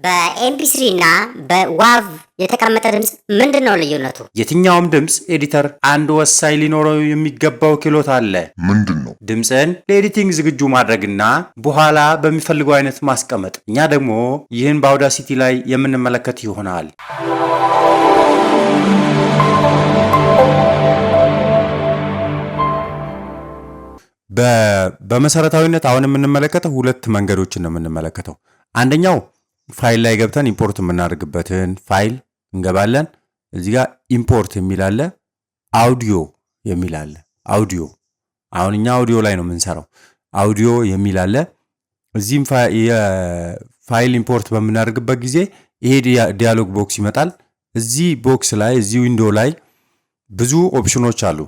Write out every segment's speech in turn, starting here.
በ MP3 እና በ WAV የተቀመጠ ድምፅ ምንድን ነው ልዩነቱ? የትኛውም ድምፅ editor አንድ ወሳኝ ሊኖረው የሚገባው ክህሎት አለ። ምንድን ነው? ድምፅን ለ editing ዝግጁ ማድረግና በኋላ በሚፈልገው አይነት ማስቀመጥ። እኛ ደግሞ ይህን በ Audacity ላይ የምንመለከት ይሆናል። በመሰረታዊነት አሁን የምንመለከተው ሁለት መንገዶችን ነው የምንመለከተው። አንደኛው ፋይል ላይ ገብተን import የምናደርግበትን ፋይል እንገባለን። እዚህ ጋር import የሚል አለ፣ አውዲዮ የሚል አለ። አውዲዮ አሁን እኛ አውዲዮ ላይ ነው የምንሰራው። አውዲዮ የሚል አለ። እዚህም የ file import በምናደርግበት ጊዜ ይሄ dialog box ይመጣል። እዚህ box ላይ፣ እዚህ window ላይ ብዙ ኦፕሽኖች አሉ።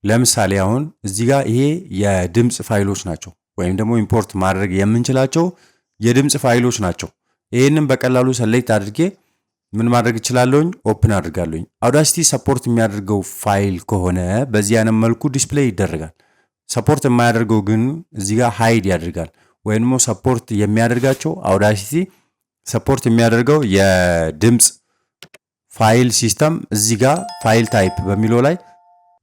ለምሳሌ አሁን እዚህ ጋር ይሄ የድምፅ ፋይሎች ናቸው፣ ወይም ደግሞ import ማድረግ የምንችላቸው የድምፅ ፋይሎች ናቸው። ይህንን በቀላሉ select አድርጌ ምን ማድረግ እችላለሁኝ? Open አድርጋለሁኝ። Audacity support የሚያደርገው ፋይል ከሆነ በዚህ አይነት መልኩ display ይደረጋል። Support የማያደርገው ግን እዚህ ጋር hide ያደርጋል። ወይም ደግሞ support የሚያደርጋቸው፣ Audacity support የሚያደርገው የድምፅ file system እዚህ ጋር file type በሚለው ላይ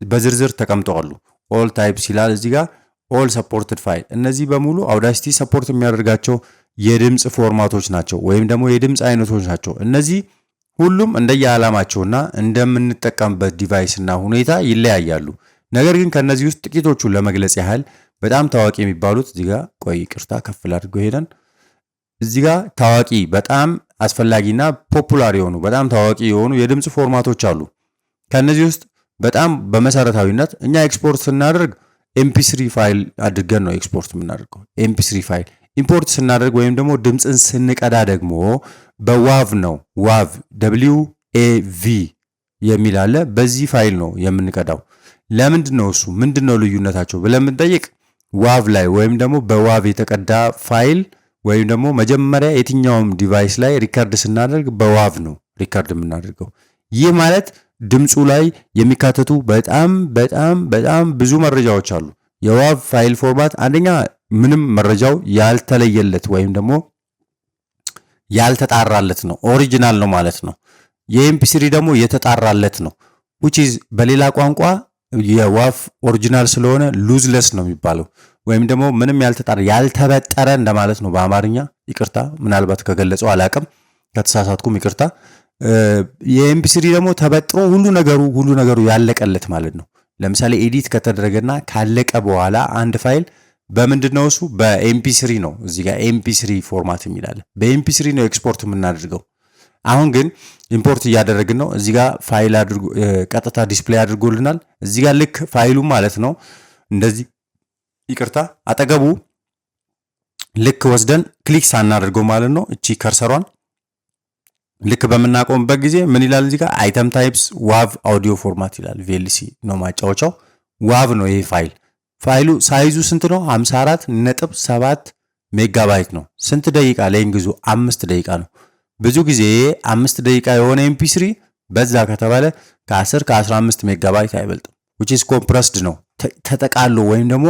በዝርዝር ተቀምጠዋሉ። All types ይላል እዚህ ጋር፣ all supported file። እነዚህ በሙሉ Audacity support የሚያደርጋቸው የድምፅ format ኦች ናቸው ወይም ደግሞ የድምፅ አይነቶች ናቸው። እነዚህ ሁሉም እንደየዓላማቸውና እንደምንጠቀምበት device እና ሁኔታ ይለያያሉ። ነገር ግን ከነዚህ ውስጥ ጥቂቶቹን ለመግለጽ ያህል በጣም ታዋቂ የሚባሉት እዚህ ጋር፣ ቆይ ይቅርታ፣ ከፍ ላድርገው ሄደን፣ እዚህ ጋር ታዋቂ፣ በጣም አስፈላጊና popular የሆኑ፣ በጣም ታዋቂ የሆኑ የድምፅ format ኦች አሉ። ከነዚህ ውስጥ በጣም በመሰረታዊነት እኛ ኤክስፖርት ስናደርግ MP3 ፋይል አድርገን ነው ኤክስፖርት የምናደርገው። MP3 file import ስናደርግ ወይም ደግሞ ድምፅን ስንቀዳ ደግሞ በ WAV ነው። WAV፣ WAV የሚል አለ። በዚህ ፋይል ነው የምንቀዳው። ለምንድን ነው እሱ፣ ምንድን ነው ልዩነታቸው ብለን ብንጠይቅ WAV ላይ ወይም ደግሞ በ WAV የተቀዳ ፋይል ወይም ደግሞ መጀመሪያ የትኛውም device ላይ record ስናደርግ በ WAV ነው record የምናደርገው። ይህ ማለት ድምፁ ላይ የሚካተቱ በጣም በጣም በጣም ብዙ መረጃዎች አሉ። የ WAV file format አንደኛ ምንም መረጃው ያልተለየለት ወይም ደግሞ ያልተጣራለት ነው፣ original ነው ማለት ነው። የ MP3 ደግሞ የተጣራለት ነው። Which is በሌላ ቋንቋ የ WAV original ስለሆነ lossless ነው የሚባለው ወይም ደግሞ ምንም ያልተጣራ፣ ያልተበጠረ እንደማለት ነው በአማርኛ። ይቅርታ ምናልባት ከገለጸው አላቅም፣ ከተሳሳትኩም ይቅርታ። የ MP3 ደግሞ ተበጥሮ ሁሉ ነገሩ ያለቀለት ማለት ነው። ለምሳሌ edit ከተደረገና ካለቀ በኋላ አንድ ፋይል በምንድን ነው እሱ? በ MP3 ነው። እዚህ ጋር MP3 format የሚላለ በ MP3 ነው ኤክስፖርት የምናደርገው። አሁን ግን import እያደረግን ነው። እዚህ ጋር ፋይል አድርጎ ቀጥታ display አድርጎልናል። እዚህ ጋር ልክ ፋይሉ ማለት ነው እንደዚህ፣ ይቅርታ፣ አጠገቡ ልክ ወስደን click ሳናደርገው ማለት ነው፣ እቺ cursor ሯን ልክ በምናቆምበት ጊዜ ምን ይላል? እዚህ ጋር item types WAV audio format ይላል። VLC ነው ማጫወቻው፣ WAV ነው ይሄ ፋይል። ፋይሉ size ኡ ስንት ነው? 54.7 ሜጋባይት ነው። ስንት ደቂቃ length ኡ? 5 ደቂቃ ነው። ብዙ ጊዜ 5 ደቂቃ የሆነ MP3 በዛ ከተባለ ከ10 ከ15 ሜጋባይት አይበልጥም። Which is compressed ነው፣ ተጠቃሎ ወይም ደግሞ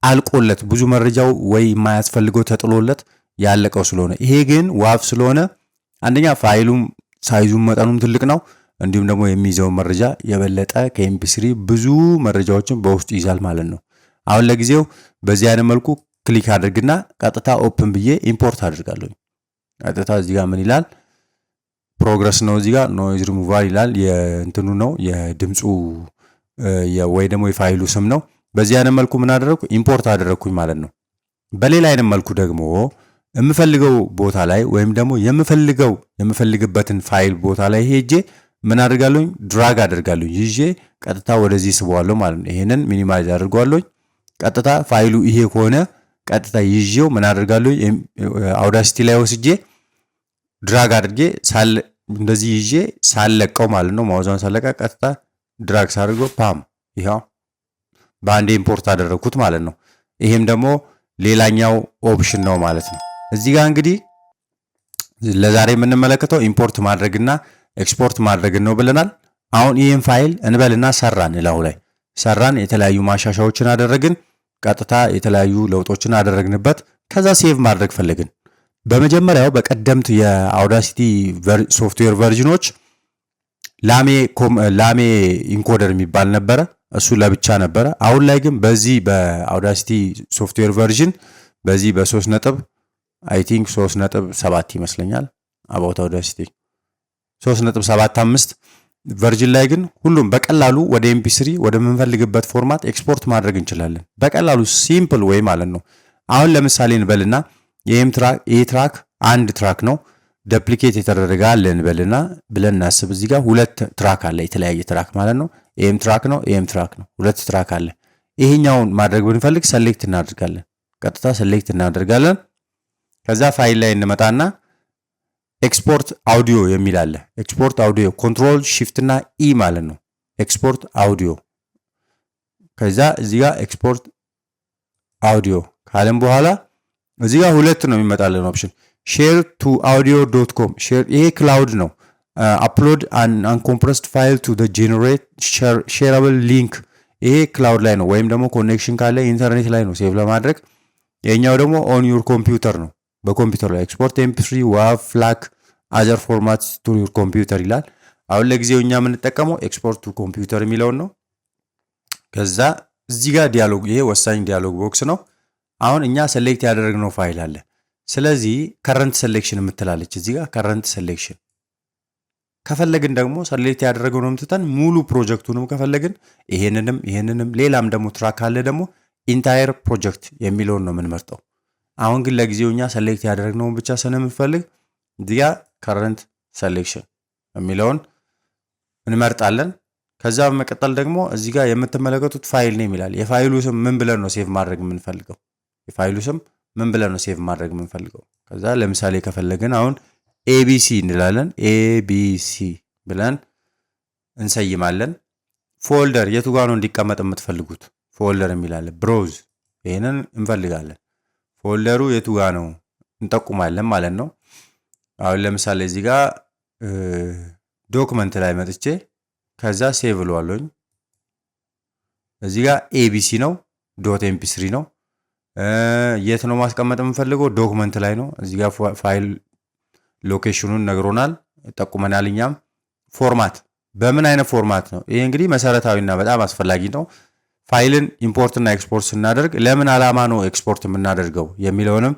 አልቆለት፣ ብዙ መረጃው ወይ የማያስፈልገው ተጥሎለት ያለቀው ስለሆነ፣ ይሄ ግን WAV ስለሆነ አንደኛ ፋይሉም size ኡም መጠኑም ትልቅ ነው። እንዲሁም ደግሞ የሚይዘው መረጃ የበለጠ ከ MP3 ብዙ መረጃዎችን በውስጡ ይይዛል ማለት ነው። አሁን ለጊዜው በዚህ አይነት መልኩ click አድርግና ቀጥታ open ብዬ import አድርጋለሁ። ቀጥታ እዚህ ጋር ምን ይላል? Progress ነው። እዚህ ጋር ኖይዝ ሪሙቫል ይላል። የእንትኑ ነው፣ የድምፁ ወይ ደግሞ የፋይሉ ስም ነው። በዚህ አይነት መልኩ ምን አደረግኩ? Import አደረግኩኝ ማለት ነው። በሌላ አይነት መልኩ ደግሞ የምፈልገው ቦታ ላይ ወይም ደግሞ የምፈልግበትን ፋይል ቦታ ላይ ሄጄ ምን አድርጋለሁኝ? Drag አደርጋለሁኝ፣ ይዤ ቀጥታ ወደዚህ ስበዋለሁ ማለት ነው። ይሄንን minimize አድርገዋለሁኝ። ቀጥታ ፋይሉ ይሄ ከሆነ ቀጥታ ይዤው ምን አደርጋለሁ? Audacity ላይ ወስጄ drag አድርጌ እንደዚህ ይዤ ሳለቀው ማለት ነው። Mouse ኧን ሳለቃ ቀጥታ drag ሳድርገው ፓም፣ ይኸው በአንዴ import አደረግኩት ማለት ነው። ይሄም ደግሞ ሌላኛው option ነው ማለት ነው። እዚህ ጋር እንግዲህ ለዛሬ የምንመለከተው import ማድረግና ኤክስፖርት ማድረግን ነው ብለናል። አሁን ይህን ፋይል እንበልና ሰራን፣ እላዩ ላይ ሰራን፣ የተለያዩ ማሻሻያዎችን አደረግን፣ ቀጥታ የተለያዩ ለውጦችን አደረግንበት። ከዛ save ማድረግ ፈለግን። በመጀመሪያው በቀደምት የ Audacity software version ኖች LAME encoder የሚባል ነበረ። እሱ ለብቻ ነበረ። አሁን ላይ ግን በዚህ በ Audacity software version በዚህ በ3 ነጥብ I think 3.7 ይመስለኛል፣ about Audacity 3.75 version ላይ ግን ሁሉም በቀላሉ ወደ MP3 ወደምንፈልግበት format export ማድረግ እንችላለን። በቀላሉ simple way ማለት ነው። አሁን ለምሳሌ እንበልና ይህም track፣ ይህ track አንድ track ነው። Duplicate የተደረገ አለ እንበልና ብለን እናስብ። እዚህ ጋር ሁለት track አለ፣ የተለያየ track ማለት ነው። ይህም track ነው፣ ይህም track ነው። ሁለት track አለ። ይሄኛውን ማድረግ ብንፈልግ select እናደርጋለን። ቀጥታ select እናደርጋለን። ከዛ ፋይል ላይ እንመጣና export audio የሚል አለ። Export audio control shift እና E ማለት ነው። Export audio፣ ከዛ እዚህ ጋር export audio ካለም በኋላ እዚህ ጋር ሁለት ነው የሚመጣልን option፣ share to audio.com share፣ ይሄ cloud ነው። Upload uncompressed file to generate shareable link፣ ይሄ cloud ላይ ነው፣ ወይም ደግሞ connection ካለ ኢንተርኔት ላይ ነው save ለማድረግ። ይሄኛው ደግሞ on your computer ነው። በኮምፒውተር ላይ export MP3፣ WAV፣ FLAC፣ other format to your computer ይላል። አሁን ለጊዜው እኛ የምንጠቀመው export to computer የሚለውን ነው። ከዛ እዚህ ጋር dialog፣ ይሄ ወሳኝ dialog box ነው። አሁን እኛ select ያደረግነው ፋይል አለ። ስለዚህ current selection የምትላለች እዚህ ጋር፣ current selection ከፈለግን ደግሞ select ያደረግነውን ትተን ሙሉ ፕሮጀክቱንም ከፈለግን ይሄንንም ይሄንንም ሌላም ደግሞ track ካለ ደግሞ entire project የሚለውን ነው የምንመርጠው። አሁን ግን ለጊዜው እኛ select ያደረግነውን ብቻ ስለምንፈልግ እዚህ ጋር current selection የሚለውን እንመርጣለን። ከዛ በመቀጠል ደግሞ እዚህ ጋር የምትመለከቱት file name ይላል። የፋይሉ ስም ምን ብለን ነው save ማድረግ የምንፈልገው? የፋይሉ ስም ምን ብለን ነው save ማድረግ የምንፈልገው? ከዛ ለምሳሌ ከፈለግን አሁን ABC እንላለን። ABC ብለን እንሰይማለን። Folder የቱ ጋር ነው እንዲቀመጥ የምትፈልጉት? Folder የሚላለ browse፣ ይህንን እንፈልጋለን። Folder ኡ የቱ ጋር ነው እንጠቁማለን ማለት ነው። አሁን ለምሳሌ እዚህ ጋር document ላይ መጥቼ ከዛ save እለዋለሁኝ። እዚህ ጋር ABC ነው፣ .mp3 ነው። የት ነው ማስቀመጥ የምንፈልገው? Document ላይ ነው። እዚህ ጋር file location ኑን ነግሮናል፣ ጠቁመናል። እኛም format በምን አይነት format ነው? ይሄ እንግዲህ መሰረታዊና በጣም አስፈላጊ ነው። File ን import እና ኤክስፖርት ስናደርግ ለምን ዓላማ ነው ኤክስፖርት የምናደርገው የሚለውንም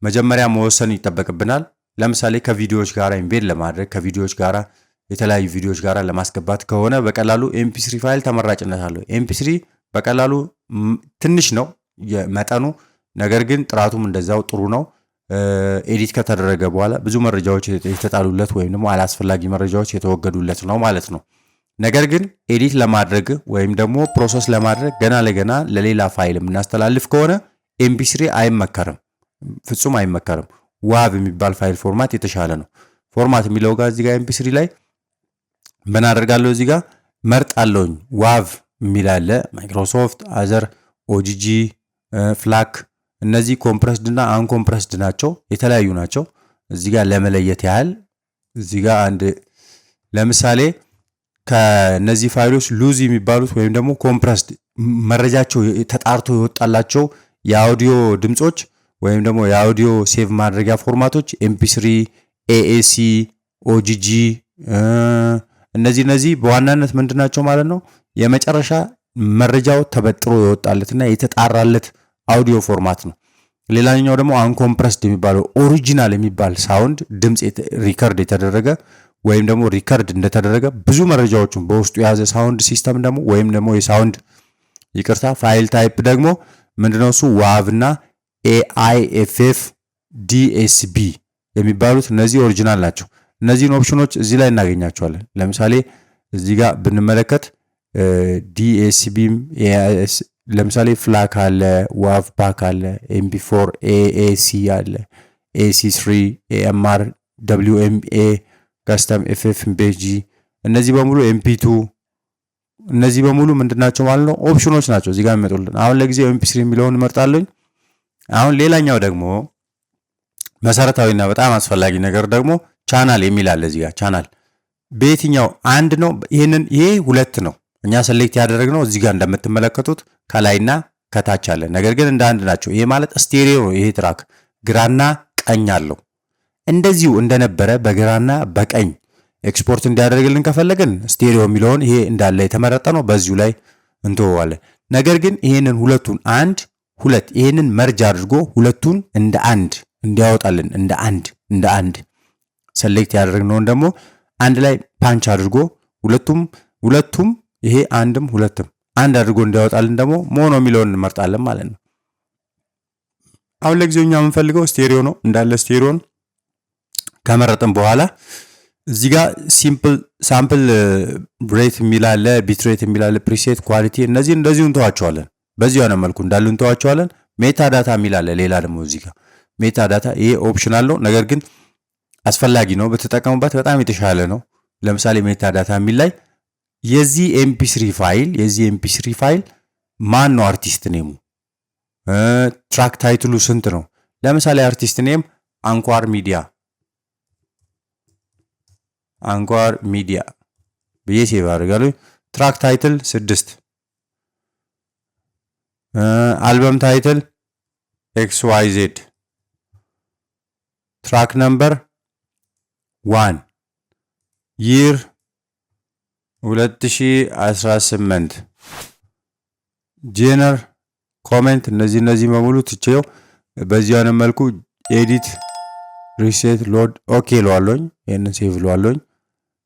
መጀመሪያ መወሰን ይጠበቅብናል። ለምሳሌ ከቪዲዮዎች ጋር embed ለማድረግ፣ ከቪዲዮዎች ጋር የተለያዩ ቪዲዮዎች ጋር ለማስገባት ከሆነ በቀላሉ MP3 ፋይል ተመራጭነት አለው። MP3 በቀላሉ ትንሽ ነው መጠኑ፣ ነገር ግን ጥራቱም እንደዛው ጥሩ ነው። Edit ከተደረገ በኋላ ብዙ መረጃዎች የተጣሉለት ወይም ደግሞ አላስፈላጊ መረጃዎች የተወገዱለት ነው ማለት ነው። ነገር ግን edit ለማድረግ ወይም ደግሞ process ለማድረግ ገና ለገና ለሌላ ፋይል የምናስተላልፍ ከሆነ MP3 አይመከርም፣ ፍጹም አይመከርም። WAV የሚባል file format የተሻለ ነው። Format የሚለው ጋር እዚህ ጋር MP3 ላይ ምን አደርጋለሁ? እዚህ ጋር መርጣለሁኝ። WAV የሚል አለ፣ Microsoft፣ other፣ OGG፣ FLAC፣ እነዚህ compressed እና uncompressed ናቸው፣ የተለያዩ ናቸው። እዚህ ጋር ለመለየት ያህል እዚህ ጋር አንድ ለምሳሌ ከነዚህ ፋይሎች lossy የሚባሉት ወይም ደግሞ compressed መረጃቸው ተጣርቶ የወጣላቸው የአውዲዮ ድምጾች ወይም ደግሞ የ audio save ማድረጊያ format ኦች MP3፣ AAC፣ OGG፣ እነዚህ በዋናነት ምንድን ናቸው ማለት ነው? የመጨረሻ መረጃው ተበጥሮ የወጣለትና የተጣራለት audio format ነው። ሌላኛው ደግሞ uncompressed የሚባለው original የሚባል sound ድምፅ record የተደረገ ወይም ደግሞ record እንደተደረገ ብዙ መረጃዎችን በውስጡ የያዘ sound system ደግሞ ወይም ደግሞ የ sound፣ ይቅርታ፣ file type ደግሞ ምንድነው እሱ? WAV እና AIFF፣ DSB የሚባሉት እነዚህ original ናቸው። እነዚህን ኦፕሽኖች እዚህ ላይ እናገኛቸዋለን። ለምሳሌ እዚህ ጋር ብንመለከት DSB ም ለምሳሌ FLAC አለ፣ WavPack አለ፣ MP4፣ AAC አለ፣ AC3፣ AMR፣ WMA፣ custom FFmpeg፣ እነዚህ በሙሉ MP2፣ እነዚህ በሙሉ ምንድናቸው ማለት ነው? ኦፕሽኖች ናቸው እዚህ ጋር የሚመጡልን። አሁን ለጊዜው MP3 የሚለውን እመርጣለሁ። አሁን ሌላኛው ደግሞ መሰረታዊና በጣም አስፈላጊ ነገር ደግሞ ቻናል የሚል አለ እዚህ ጋር። ቻናል በየትኛው አንድ ነው? ይሄንን ይሄ ሁለት ነው። እኛ select ያደረግነው እዚህ ጋር እንደምትመለከቱት ከላይና ከታች አለ። ነገር ግን እንደ አንድ ናቸው። ይሄ ማለት stereo ነው። ይሄ track ግራና ቀኝ አለው። እንደዚሁ እንደነበረ በግራና በቀኝ ኤክስፖርት እንዲያደርግልን ከፈለግን stereo የሚለውን ይሄ እንዳለ የተመረጠ ነው፣ በዚሁ ላይ እንተወዋለን። ነገር ግን ይሄንን ሁለቱን፣ አንድ፣ ሁለት፣ ይሄንን merge አድርጎ ሁለቱን እንደ አንድ እንዲያወጣልን፣ እንደ አንድ select ያደረግነውን ደግሞ አንድ ላይ patch አድርጎ ሁለቱም ይሄ አንድም ሁለትም አንድ አድርጎ እንዲያወጣልን ደግሞ mono የሚለውን እንመርጣለን ማለት ነው። አሁን ለጊዜው እኛ የምንፈልገው stereo ነው። እንዳለ stereo ን ከመረጥን በኋላ እዚህ ጋር simple sample rate የሚል አለ፣ bit rate የሚል አለ፣ preset quality፣ እነዚህ እንደዚሁ እንተዋቸዋለን። በዚሁ አይነት መልኩ እንዳሉ እንተዋቸዋለን። Metadata የሚል አለ። ሌላ ደግሞ እዚህ ጋር metadata፣ ይሄ optional ነው፣ ነገር ግን አስፈላጊ ነው። ብትጠቀሙበት በጣም የተሻለ ነው። ለምሳሌ metadata የሚል ላይ የዚህ MP3 ፋይል ማን ነው artist name ኡ፣ track title ኡ ስንት ነው? ለምሳሌ artist name አንኳር ሚዲያ፣ አንኳር ሚዲያ ብዬ save አድርጋለሁ። Track title 6፣ album title XYZ፣ track number 1፣ year 2018፣ genre፣ comment፣ እነዚህ በሙሉ ትቼው በዚህ አይነት መልኩ edit፣ reset፣ load፣ okay እለዋለሁኝ። ይህንን save እለዋለሁኝ።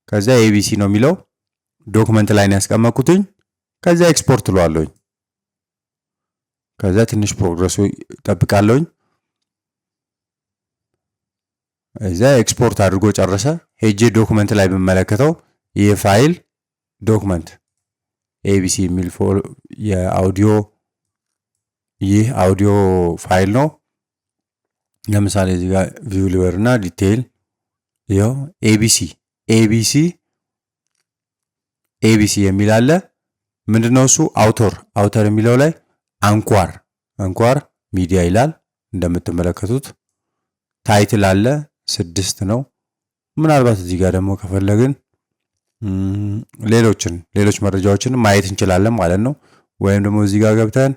ከዚያ ABC ነው የሚለው፣ document ላይ ነው ያስቀመጥኩትኝ። ከዚያ ኤክስፖርት እለዋለሁኝ። ከዚያ ትንሽ progress ኡ እጠብቃለሁኝ። እዚያ ኤክስፖርት አድርጎ ጨረሰ። ሄጄ document ላይ ብመለከተው ይህ file document ABC የሚል የአውዲዮ፣ ይህ audio file ነው። ለምሳሌ እዚህ ጋር view ልበል እና detail፣ ይኸው ABC ABC ABC የሚል አለ። ምንድነው እሱ? Author የሚለው ላይ አንኳር ሚዲያ ይላል። እንደምትመለከቱት title አለ፣ 6 ነው። ምናልባት እዚህ ጋር ደግሞ ከፈለግን ሌሎች መረጃዎችን ማየት እንችላለን ማለት ነው። ወይም ደግሞ እዚህ ጋር ገብተን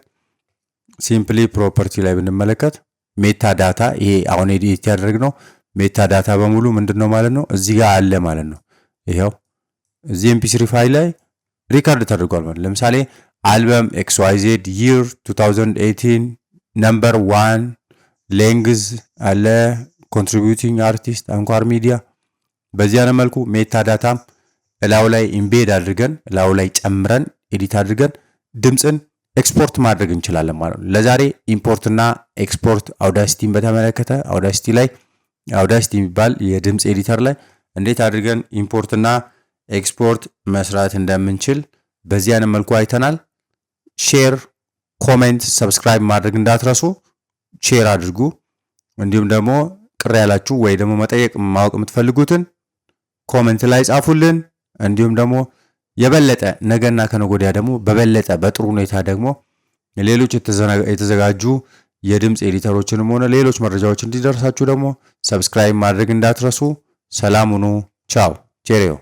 simply property ላይ ብንመለከት metadata፣ ይሄ አሁን edit ያደረግነው metadata በሙሉ ምንድን ነው ማለት ነው፣ እዚህ ጋር አለ ማለት ነው። ይኸው እዚህ MP3 ፋይል ላይ record ተደርጓል ማለት። ለምሳሌ album XYZ፣ year 2018፣ number 1፣ length አለ፣ contributing artist አንኳር ሚዲያ። በዚህ አይነት መልኩ metadata ም እላዩ ላይ embed አድርገን፣ እላዩ ላይ ጨምረን፣ edit አድርገን ድምፅን ኤክስፖርት ማድረግ እንችላለን ማለት ነው። ለዛሬ import እና export Audacity ን በተመለከተ፣ Audacity ላይ፣ Audacity የሚባል የድምፅ editor ላይ እንዴት አድርገን import እና ኤክስፖርት መስራት እንደምንችል በዚህ አይነት መልኩ አይተናል። Share፣ comment፣ subscribe ማድረግ እንዳትረሱ። Share አድርጉ። እንዲሁም ደግሞ ቅር ያላችሁ ወይ ደግሞ መጠየቅ ማወቅ የምትፈልጉትን comment ላይ ጻፉልን። እንዲሁም ደግሞ የበለጠ ነገና ከነገ ወዲያ ደግሞ በበለጠ በጥሩ ሁኔታ ደግሞ ሌሎች የተዘጋጁ የድምፅ editor ኦችንም ሆነ ሌሎች መረጃዎች እንዲደርሳችሁ ደግሞ subscribe ማድረግ እንዳትረሱ። ሰላም ሁኑ። ቻው፣ cheerio።